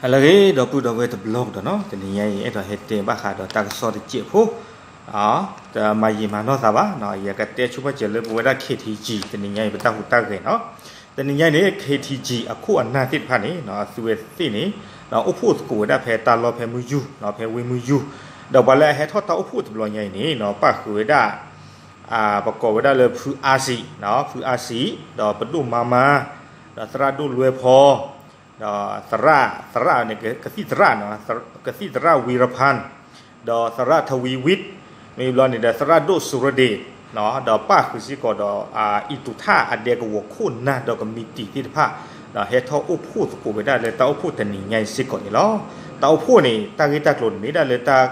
ဟါလၢအဂ့ၤ ဒီပုၢ်ဒီဝဲၢ်တဘျီကဒီးနီၤ, တနံၤညါအံၤ အဲၣ်ဒိးဟဲတဲဘၣ်ဃးဒီးတၢ်ကစီၣ်တစဲးဖိ, တမၤယံာ်မၤနီၢ်သးဘၣ်, ယကတဲဆိပာ်စၢၤလၢပဝဲဒၣ် K T G တနံၤညါအံၤ ပတၢ်ဟူးတၢ်ဂဲၤနီၤ. တနံၤညါအံၤန့ၣ် K T G အခိၣ်အနၢ်သ့ၣ်တဖၣ်န့ၣ် အသုဝဲသ့ၣ်န့ၣ် အိၣ်ဖှိၣ်သကိးဝဲဒၣ်ဖဲတၢ်လီၢ်ဖဲမုၢ်ယူၢ်, ဖဲဝ့ၢ်မုၢ်ယူၢ်, ဒီးပှၤလၢအဟဲထီၣ်တၢ်အိၣ်ဖှိၣ်တဘျီညါအံၤန့ၣ် ပၣ်ဃုာ်ဝဲဒၣ် ပကိးဝဲဒၣ်လၢဖုအါစံး, ဖုအါစံး, ဒီးပဒိၣ်မါမါ, ဒီးသရၣ်ဒိၣ်လွဲဖီ, ဒီးသရၣ်, သရၣ်န့ၣ် ကသံၣ်သရၣ်, ကသံၣ်သရၣ်ဝံရဖၢၣ်, ဒီးသရၣ်ထဝံဝံၣ်, မ့ၢ်ဘျီန့ၣ်ဒီးသရၣ်ဒိၣ်စူရဒ့း, ဒီးပၣ်ဃုာ်စ့ၢ်ကီးဒီး အံၣ်တူးထၣ်အဒဲကဝီၤခိၣ်နၢ်ဒီးကမံးတံာ်သ့ၣ်တဖၣ်, ဟဲထီၣ်အိၣ်ဖှိၣ်သကိးဝဲဒၣ်လၢတၢ်အိၣ်ဖှိၣ်တနံၤညါအံၤစ့ၢ်ကီးန့ၣ်လီၤ. တၢ်အိၣ်ဖှိၣ်န့ၣ် တၢ်ဂ့ၢ်တၢ်ကျိၤန့ၣ်မ့ၢ်ဒၣ်လၢတၢ်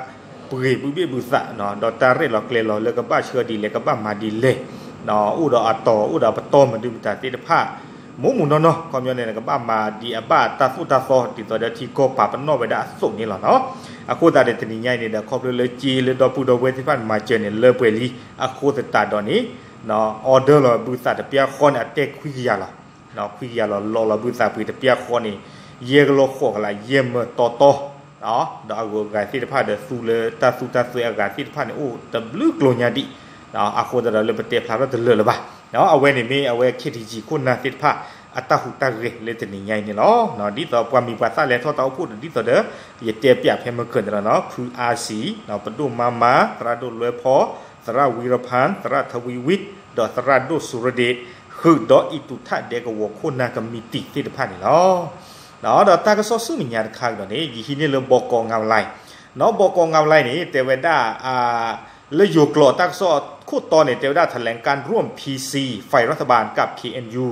ပှ့ၤဘုဘ့ၣ်ဘုသး, ဒီးတၢ်ရဲၣ်လီၤကျဲၤလီၤလၢကဘၣ်ဆှၢဒ်လဲၣ် ကဘၣ်မၤဒ်လဲၣ်, အိၣ်ဒီးအတီၤ အိၣ်ဒီးပတီၢ်မနုၤမတၤသ့ၣ်တဖၣ်, မူးမူးနီၢ်နီၢ်, ခီပညီန့ၣ် ကဘၣ်မၤဒ်အဘၣ်တၢ်သိၣ်တၢ်သီ ဒ်သိးဒီးထံကီၢ်ပာ်ပနီၣ်ဝဲဒၣ်အသိးန့ၣ်လီၤနီၤ. အဃိသတးဒီးတနံၤညါအံၤန့ၣ်ဒီး ခီဖျိလၢက့လၢဒီပုၢ်ဒီဝဲၢ်သ့ၣ်တဖၣ်န့ၣ် မၤစၢၤန့ၣ်လၢပှဲၤလံ, အဃိသတးဒီးန့ၣ် order လီၤဘုသးတပျၢ်ဃီန့ၣ် အတဲခွံကယၤလီၤ. ခွံကယၤလီၤ လီၤလီၤဘုသးပှ့ၤတပျၢ်ဃီန့ၣ် ယဲၢ်ကလီၢ်ဃိးကလး ယဲၢ်မၢၢ်တီတီ, ဒီးအဂုၤအဂၤသ့ၣ်တဖၣ်ဒီးသူလၢတၢ်သူတၢ်သွဲအဂၤသ့ၣ်တဖၣ်န့ၣ် အိၣ်တဘျုးကျိၤညါဒံး, အဃိသတးဒီးလၢပတဲဖျါထီၣ်တလၢာ်လၢၤဘၣ်. အဝဲန့ၣ်မ့ၢ်အဝဲ K T G ခိၣ်နၢ်သ့ၣ်တဖၣ် အတၢ်ဟူးတၢ်ဂဲၤလၢတနံၤညါအံၤန့ၣ်လီၤ. ဒ်သိးပှၤမံၤပှၤသၣ်လဲၤထီၣ်တၢ်အိၣ်ဖှိၣ်ဒီး ဒ်သိးဒီး ယတဲပၠးဖဲမုၢ်ကၢၢ်န့ၣ်လီၤနီၤ, ဖုအါစံး, ပဒိၣ်မါမါ, သရၣ်ဒိၣ်လွဲဖီ, သရၣ်ဝံရဖၢၣ်, သရၣ်ထဝံဝံၣ်, ဒီးသရၣ်ဒိၣ်စူရဒ့း, ဃုာ်ဒီးအံၣ်တူးထၣ်ဒဲကဝီၤခိၣ်နၢ်ကမံးတံာ်သ့ၣ်တဖၣ်န့ၣ်လီၤ. ဒီးတၢ်ကစီၣ်ဆူမဲာ်ညါတခါကဒီးန့ၣ် ယဟံးန့ၢ်လၢဘီကီးငါဝလဲ, နီၤ ဘီကီးငါဝလဲန့ၣ် တဲဝဲဒၣ် လၢယိၤကျိာ်တၢ်ကစီၣ်ခိၣ်တီန့ၣ် တဲဝဲဒၣ် แถลงการณ์ร่วม P C ฝ่ายรัฐบาลกับ K N U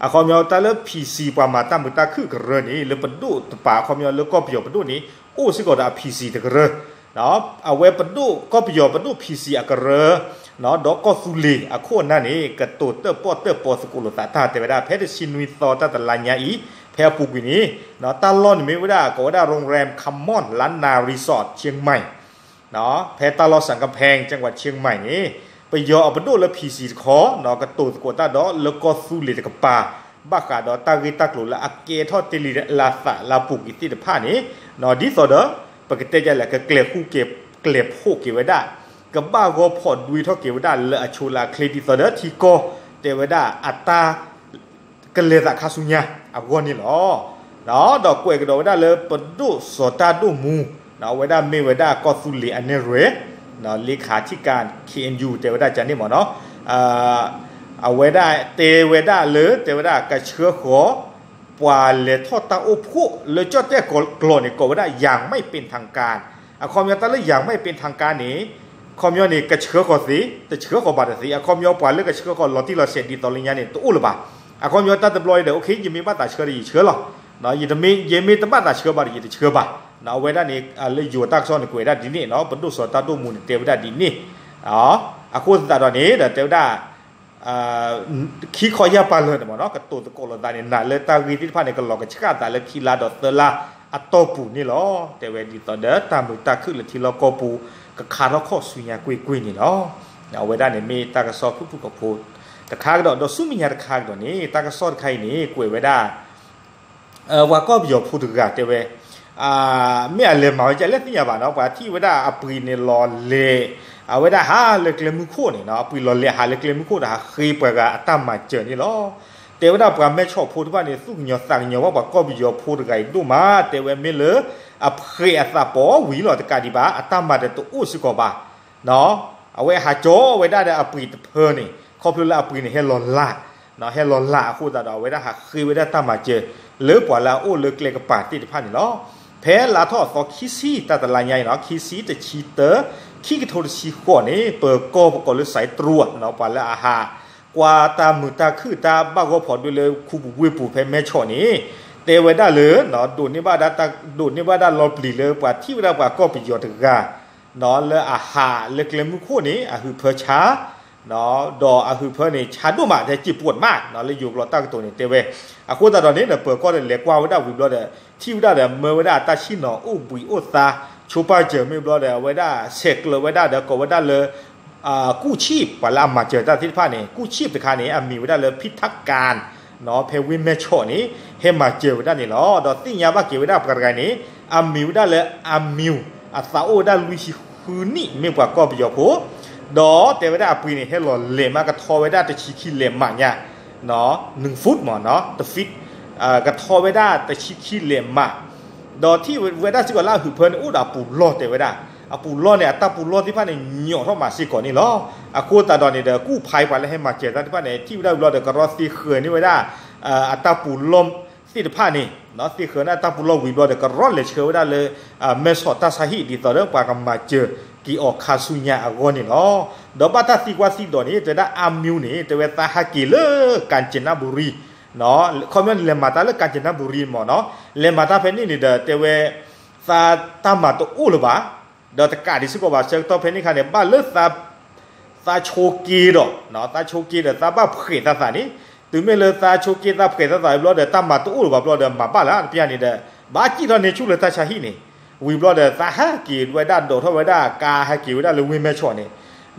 အခီပညီတၢ်လၢ P C ပှၤမၤတၢ်မုာ်တၢ်ခုၣ်ကရၢန့ၣ် လၢပဒိၣ်တပၤ အခီပညီလၢကီၢ်ပယီၤပဒိၣ်န့ၣ် အိၣ်စ့ၢ်ကီးဒီးအ P C တကရၢ, အဝဲပဒိၣ် ကီၢ်ပယီၤပဒိၣ် P C အကရၢ ဒီးကီၢ်သူလ့ၤအခိၣ်အနၢ်န့ၣ် ကတိၤတၢၣ်ပီၣ်တၢၣ်ပီသကိးလိာ်သးတၢ် တဲဝဲဒၣ် ဖဲတဆံနွံသီတၢ်တလါညါအံၤ ဖဲအပူၤကွံာ်န့ၣ် တၢ်လီၢ်န့ၣ်မ့ၢ်ဝဲဒၣ် ကိးဝဲဒၣ် โรงแรมคาร์มอน ล้านนารีสอร์ทเชียงใหม่ ဖဲတၢ်လီၢ် สันกำแพง จังหวัดเชียงใหม่ န့ၣ် ပယီၤအပဒိၣ်လၢ P C တခီ ကတိၤသကိးတၢ်ဒီးလၢကီၢ်သူလ့ၤတကပၤ ဘၣ်ဃးဒီးတၢ်ဂ့ၢ်တၢ်ကျိၤလၢအကဲထီၣ်တ့ၢ်လံလၢအသးလၢအပူၤကွံာ်သ့ၣ်တဖၣ်န့ၣ် ဒ်သိးဒီး ပကတဲဒ်လဲၣ် ကကျဲၤဃူကကျဲၤဖိးက့ၤဝဲဒၣ် ကဘၣ်ဂီၢ်ဖီၣ်ဒွံထီၣ်က့ၤဝဲဒၣ်လၢအဆိလၢအချ့ ဒ်သိးဒီးထံကီၢ် တဲဝဲဒၣ်အတၢ် ကလဲၤသးခါဆူညါအဂီၢ်န့ၣ်လီၤ. ဒီးကွဲးကဒီးဝဲဒၣ်လၢပဒိၣ်စီၤတၢ်ဒိၣ်မူ အဝဲဒၣ်မ့ၢ်ဝဲဒၣ်ကီၢ်သူလ့ၤအနဲၣ်ရွဲၣ် เลขาธิการ K N U တဲဝဲဒၣ်ကန့ၣ်မ့ၢ်နီၤ အဝဲဒၣ်တဲဝဲဒၣ်လၢ တဲဝဲဒၣ်ကဆှၢဃီၤ ပှၤလဲၤထီၣ်တၢ်အိၣ်ဖှိၣ်လၢကၠီၣ်တဲၣ်ကီးကျိာ်န့ၣ် ကိးဝဲဒၣ် อย่างไม่เป็นทางการ အခီပညီတၢ်လၢ อย่างไม่เป็นทางการ န့ၣ် ခီပညီန့ၣ် ကဆှၢဃီၤသ့ တဆှၢဃီၤဘၣ်တသ့ အခီပညီပှၤလၢကဆှၢဃီၤလီၤတံၢ်လီၤဆဲးဒ်သိးလၢညါန့ၣ် တအိၣ်လၢၤဘၣ်. အခီပညီတၢ်တဘျီအံၤဒီး okay ယမ့ၢ်ဘၣ်သးဆှၢဒီးယဆှၢလီၤ ယမ့ၢ်တဘၣ်သးဆှၢဘၣ်ဒီးယတဆှၢဘၣ်. အဝဲဒၣ်န့ၣ် လၢယိၤတၢ်ကစီၣ်န့ၣ် ကွဲးဒၣ်ဒ်န့ၣ်နီၤ ပဒိၣ်စီၤတၢ်ဒိၣ်မူန့ၣ် တဲဝဲဒၣ်ဒ်န့ၣ် အဃိသတးဒီးန့ၣ်ဒီး တဲဝဲဒၣ် ခံခီယၢ်ပၤလၢာ်န့ၣ်မ့ၢ်နီၤ ကတိၤသကိးလိာ်သးန့ၣ် နာ်လၢတၢ်ဂ့ၢ်သ့ၣ်တဖၣ်န့ၣ် ကလီၤကဆှၣ်သးလၢခံလါဒီးသၢလါအတီၢ်ပူၤန့ၣ်လီၤ. တဲဝဲဒ်သိးဒီးတၢ်မုာ်တၢ်ခုၣ်လၢထံလီၢ်ကီၢ်ပူၤ ကခါထီၣ်ခီၣ်ဆူညါကွ့ၢ်ကွ့ၢ်န့ၣ်လီၤ. အဝဲဒၣ်န့ၣ်မ့ၢ်တၢ်ကစီၣ်ဖုၣ်ဖုၣ်ကိာ်ဖိတခါကဒီး ဒီးဆူမဲာ်ညါတခါကဒီးန့ၣ် တၢ်ကစီၣ်တခါအံၤန့ၣ် ကွဲးဝဲဒၣ် ပှၤကီၢ်ပယီၤဖိတဂၤတဲဝဲ မ့ၢ်အလဲၤမၤဝဲဒ်လဲၣ်သ့ၣ်ညါဘၣ်နီၤ ပှၤထံၣ်ဝဲဒၣ်အပှ့ၤန့ၣ်လီၤလဲၤ အဝဲဒၣ်ဟးလၢကျဲမုၢ်ခိၣ်န့ၣ်နီၤ အပှ့ၤလီၤလဲၤဟးလၢကျဲမုၢ်ခိၣ်ဒီးဟးဃ့ပှၤဂၤအတၢ်မၤစၢၤန့ၣ်လီၤ. တဲဝဲဒၣ်ပှၤမဲၢ်ဆီးဖိတဖၣ်န့ၣ် သူၣ်ကညီၤသးကညီၤဘၣ်ပှၤကီၢ်ပယီၤဖိတဂၤအံၤဒိၣ်မး တဲဝဲမ့ၢ်လၢ အဖှဲးအသးပီၤဝံၤလီၤတကးဒံးဘၣ် အတၢ်မၤဒီးတအိၣ်စ့ၢ်ကီးဘၣ် အဝဲဟးကၠီဝဲဒၣ်ဒီးအပှ့ၤတဖၢန့ၣ် ခီဖျိလၢအပှ့ၤန့ၣ်ဟဲလီၤလး ဟဲလီၤလးအဃိသတးဒီး အဝဲဒၣ်ဟးဃ့ဝဲဒၣ်တၢ်မၤစၢၤ လၢပှၤလၢအအိၣ်လၢကျဲကပၤသ့ၣ်တဖၣ်န့ၣ်လီၤ. ဖဲလါထီၣ်အသီခံဆံတၢ်တလါညါအံၤနီၤ ခံဆံတဆံတၢ ခံကထိတဆံဃိးန့ၣ် ပၢၤကီၢ်ပကိးလၢ สายตรวจ နီၤ ပှၤလၢအဟး ကွၢ်တၢ်မုာ်တၢ်ခုၣ်တၢ်ဘၣ်ဂီၢ်ဖီဒွဲလၢခူပူၤဝ့ၢ်ပူၤဖဲမဲၢ်ဆီးန့ၣ် တဲဝဲဒၣ်လၢ ဒိးန့ၢ်ဘၣ်ဒၣ် ဒိးန့ၢ်ဘၣ်ဒၣ်လီပျံၤလၢပှၤထံၣ်ဝဲဒၣ်ပှၤကီၢ်ပယီၤတဂၤ လၢအဟးလၢကျဲမုၢ်ခိၣ်န့ၣ် အဟုးဖၢဆါ ဒီးအဟုးဖၢန့ၣ် ဆါဒိၣ်မး ထဲစံးပှီၢ်တမး လၢယိၤကျိာ်တၢ်ကတိၤန့ၣ်တဲဝဲ. အဃိသတးဒီးန့ၣ် ပၢၤကီၢ်ဒီးလဲၤကွၢ်ဝဲဒၣ်ဝံၤဘျီဒီး ထံၣ်ဝဲဒၣ်ဒီးမၢဝဲဒၣ်အတၢ်ဆ့ၣ်နီၤအိၣ်ဘှံးအိၣ်သါ ဆိပာ်စၢၤမ့ၢ်ဘျီဒီး အဝဲဒၣ်ဆဲးကျၢးဝဲဒၣ်ဒီးကိးဝဲဒၣ်လၢ ကူၣ်ဆံၣ် ပှၤလၢအမၤစၢၤတၢ်သ့ၣ်တဖၣ်န့ၣ် ကူၣ်ဆံၣ်တခါန့ၣ် အမံၤဝဲဒၣ်လၢ ဖံထၣ်ကၣ် ဖဲဝ့ၢ်မဲၢ်ဆီးန့ၣ် ဟဲမၤစၢၤဝဲဒၣ်န့ၣ်လီၤ. ဒီးသ့ၣ်ညါဘၣ်က့ၤဝဲဒၣ်ပှၤတဂၤန့ၣ် အမံၤဝဲဒၣ်လၢ အမံၤ အသးအိၣ်ဝဲဒၣ်လွံၢ်ဆံဃုနံၣ် မ့ၢ်ပှၤကီၢ်ပယီၤဖိ ဒီးတဲဝဲဒၣ်အပှ့ၤန့ၣ် ဟဲလီၤလဲၤမး ကထီဝဲဒၣ်တဆံခံလဲးမးညါ နုၢ် foot မ့ၢ်နီၤ တ feet ကထီဝဲဒၣ်တဆံခံလဲးမး ဒီးထံၣ်ဝဲဒၣ်စ့ၢ်ကီးလၢအဟုးဖၢန့ၣ် အိၣ်ဒီးအပူၤလီၢ်တဲဝဲဒၣ်, အပူၤလီၢ်န့ၣ် အတၢ်ပူၤလီၢ်သ့ၣ်တဖၣ်န့ၣ် ညိးထီၣ်မးစ့ၢ်ကီးန့ၣ်လီၤ. အဃိသတးဒီးန့ၣ်ဒီး ကူၣ်ဖးပှၤလၢဟဲမၤစၢၤတၢ်သ့ၣ်တဖၣ်န့ၣ် ထံၣ်ဝဲဒၣ်ဝံၤဘျီဒီး ကရီသ့ဃၢၤန့ၢ်ဝဲဒၣ် အတၢ်ပူၤလီၢ်သ့ၣ်တဖၣ်န့ၣ် သ့ဃၢၤန့ၢ်တၢ်ပူၤလီၢ်ဝံၤဘျီဒီး ကရီလဲၤဆှၢဝဲဒၣ်လၢ မဲဆီးတၢ်ဆါဟံၣ် ဒ်သိးဒီးပှၤကမၤစၢၤက့ၤအီၤခါဆူညါအဂီၢ်န့ၣ်လီၤ. ဒီးဘၣ်တၢ်သံကွၢ်သံဒိးန့ၣ် တဲဝဲဒၣ် အမံၤန့ၣ် တဲဝဲသးဟဲက့ၤလၢ ကၣ်စနဘူရံ ခီပညီလဲၤမၤတၢ်လၢ ကၣ်စနဘူရံ မ့ၢ်နီၤ, လဲၤမၤတၢ်ဖဲန့ၣ်န့ၣ်ဒီး တဲဝဲ သးတၢ်မၤတအိၣ်လၢၤဘၣ်, ဒီးတကးဒံးစ့ၢ်ကီးဘၣ် ဆၢကတီၢ်ဖဲန့ၣ်အခါန့ၣ် ဘၣ်လၢ သးဆိးက့ဒီး သးဆိးက့ဒီး သးဘၣ်ဖှဲးသးသးန့ၣ်, တုၤမ့ၢ်လၢသးဆိးက့သးဖှဲးသးသးဝံၤဘျီဒီး တၢ်မၤတအိၣ်လၢၤဘၣ်ဘျီဒီး မၤဘၣ်လၢတပျၢ်န့ၣ်ဒီး ဘၣ်စံၣ်ထီၣ်န့ၢ်ဆူၣ်လၢတၢ်ဆါဟံၣ်န့ၣ်, ဝံၤဘျီဒီး သးဟဲက့ၤဝဲဒၣ်ဒိးထီၣ်ဝဲဒၣ်ကါ ဟဲက့ၤဝဲဒၣ်လၢဝ့ၢ်မဲဆီးန့ၣ်,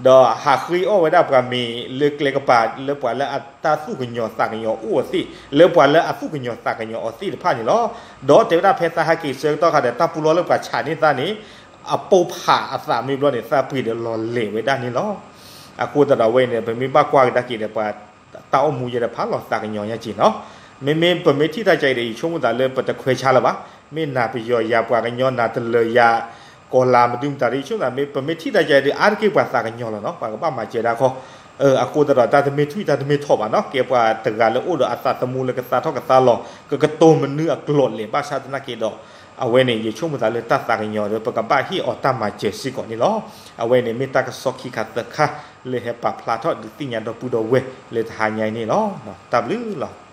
ဒီးဟးဃ့အီၣ်ဝဲဒၣ်ပှၤမ့ၤလၢကျဲကပၤ လၢပှၤလၢအတၢ်သူၣ်ကညီၤသးကညီၤအိၣ်အီၤသ့ၣ်, လၢပှၤလၢအသူၣ်ကညီၤသးကညီၤအီၤသ့ၣ်တဖၣ်န့ၣ်လီၤ. ဒီးတဲဝဲဒၣ်ဖဲသးဟဲက့ၤဆၢကတီၢ်ခါဒီး တၢ်ပူၤလီၢ်လၢပှၤဆးန့ၢ်သးန့ၣ် အပိာ်ဖးအသးမ့ၢ်ဘျီန့ၣ် သးပှ့ၤဒီးလီၤလဲၤဝဲဒၣ်န့ၣ်လီၤ. အဃိသတးဒီးအဝဲအံၤန့ၣ် ပမ့ၢ်ဘၣ်ကွၢ်ကဒါက့ၤဒီး ပှၤတၢ်အိၣ်မူယဲဒီးဖးလီၤသးကညီၤညါက့ၤနီၤ. မ့မ့ၢ်ပမ့ၢ်ထံၣ်တၢ်ကဲအံၤဒီး ယဆိကမိၣ်သးလၢပတခွဲးဆါလၢၤဘၣ်. မ့ၢ်နၤပယီၤယၤ ပှၤကညီနၤတလၢၤယၤ ကီၤလၤမဒုမတၤဒီး ယဆိကမိၣ်သး မ့ၢ်ပမ့ၢ်ထံၣ်တၢ်ကဲအံၤဒီး အါတက့ၢ်ပှၤသးကညီၤလီၤနီၤ, ပှၤကဘၣ်မၤစၢၤဒၣ်ခီ အဃိသတးဒီး တၢ်တမ့ၢ်ထွံၣ်တၢ်တမ့ၢ်ထီၣ်ဘၣ်နီၤ, ကဲပှၤတဂၤလၢအိၣ်ဒီးအသးသမူလၢကသါထီၣ်ကသါလီၤ ကကတိၤမနုၤအကျိၤလဲၣ် ဘၣ်ဆၣ်သနာ်က့ဒီး အဝဲန့ၣ် ယဆိကမိၣ်သးလၢတၢ်သးကညီၤဒီး ပကဘၣ်ဟ့ၣ်အီၤတၢ်မၤစၢၤစ့ၢ်ကီးန့ၣ်လီၤ. အဝဲန့ၣ်မ့ၢ်တၢ်ကစီၣ်ခံခါသၢခါ လၢဟဲပာ်ဖျါထီၣ်ဒုးသ့ၣ်ညါဒီပုၢ်ဒီဝဲၢ်လၢတဟါညါအံၤန့ၣ်လီၤ. တၢ်ဘျုးလီၤ.